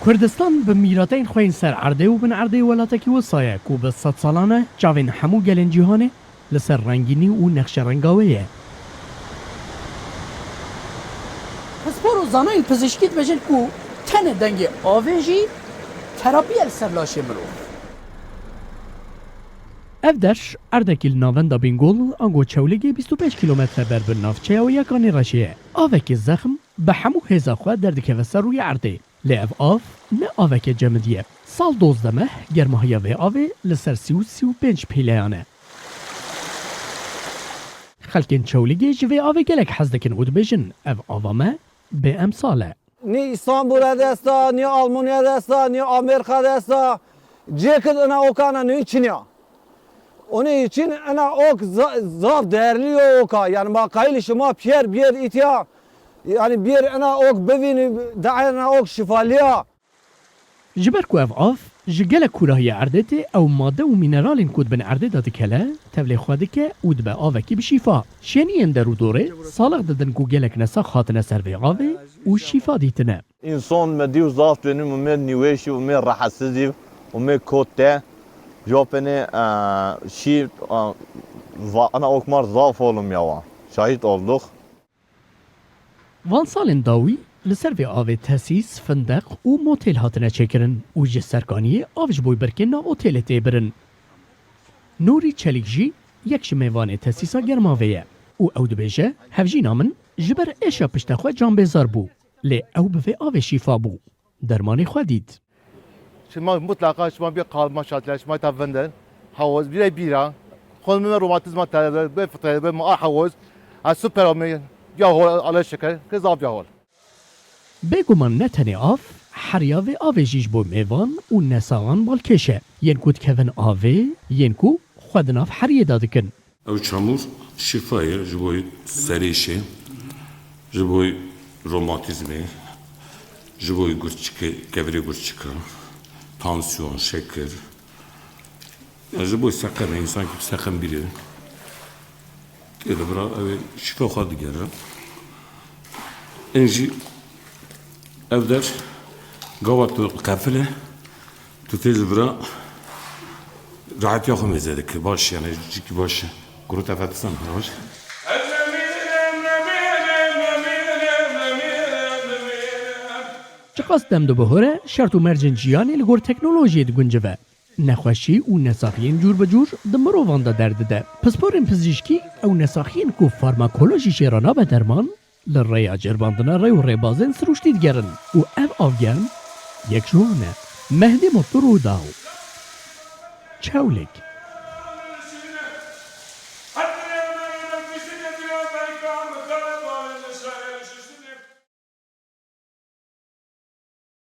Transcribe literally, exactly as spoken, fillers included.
Kurdistan bi mîrateyên xwe yên ser erdê û bin erdê welatekî wisa ye ku bi sedsalan e çavên hemû gelên cîhanê li ser rengînî û nexşerenga wê ye. Pispor û zanayên pizîşkî dibêjin ku tenê dengê avê jî terapî ye li ser laşê mirov. Ev der erdekî li navenda Bîngol ango Çewligê bîst û pênc kîlometre ber bi navçeya Yekanê re jê ye. Avekî zexm bi hemû hêza xwe derdikeve ser rûyê erdê. Lê ev av ne aveke cemidî ye. Sal dozdeh meh germahiya vê avê li ser sî û sî û pênc pîleyan e. Xelkên Çewligê ji vê avê gelek hez dikin û dibêjin, ev ava me bê emsal e. Nî Îstanbul e desta, nî Almanya desta, nî Amerîka desta. Cêkid ina okana nî çinya. Onun için ina ok za-, zaf değerli yo oka. Yani ma qayîl şima piyer biyer îtya. Yani biyer ina ok bivîn, dae ina ok şifaliya. Ji ber ku ev av ji gelek kûrahiya erdê tê, ew made û mîneralên ku di bin erdê de dikele, tevlê xwe dike û dibe avekî bi şîfa. Şêniyên der û dorê salix didin ku gelek nesax hatine ser vê avê û şîfa dîtine. Însan me dî û zaf dönüm û me nîweşî û me rahatsizî û me kot te. Jopene, e, şî, e, va-, ana okmar zaf olum yawa. Şahit olduk. Van salên dawî li ser vê avê tesîs, findeq û motêl hatine çêkirin û ji serkaniyê av ji bo birkên nav otêlê tê birin. Nûrî Çelîk jî yek ji mêvanê tesîsa germavê ye û ew dibêje, hevjîna min ji ber êşa pişta xwe canbêzar bû, lê ew bi vê avê şîfa bû. Dermanê xwe dît. Şima mutlaka şima bir kalma şartlar, şima ta vindin. Havuz, bir bira. Xwe me romatizma tele, be fıtı, be ma havuz. Ha, süper olmuyor. Ya hol, Allah'a şükür, kız av ya hol. Bêguman ne tenê av, heriya vê avê jî ji bo mêvan û nesaxan balkêş e. Yên ku dikevin avê, yên ku xwe di nav heriyê de dikin. Ew çamûr şîfa ye ji bo serêşê, ji bo romatîzmê, ji bo gurçikê, kevirê gurçika, tansiyon, şekir, ya ji bo seqemê, însan ku seqem bîre, tê de bira ew ê şîfa xwe digere. Ên jî ev der gava tu qefil e, tu tê ji vira rahetiya xwe mêze dike. Baş, yani, cîkî baş e. Kuru tefe disan, baş. Çiqas dem dibihore, şert û mercên jiyanê li gor teknolojiyê diguncive. Nexweşî û nesaxiyên cûr bi cûr di mirovan de derdide. Pisporên pizîşkî ew nesaxiyên ku farmakolojî jê re nabe derman, li rêya ceribandina rê û rêbazên sirûştî digerin û ev avgerm yek ji wan e. Mehdî Mutlu, Rûdaw, Çewlik.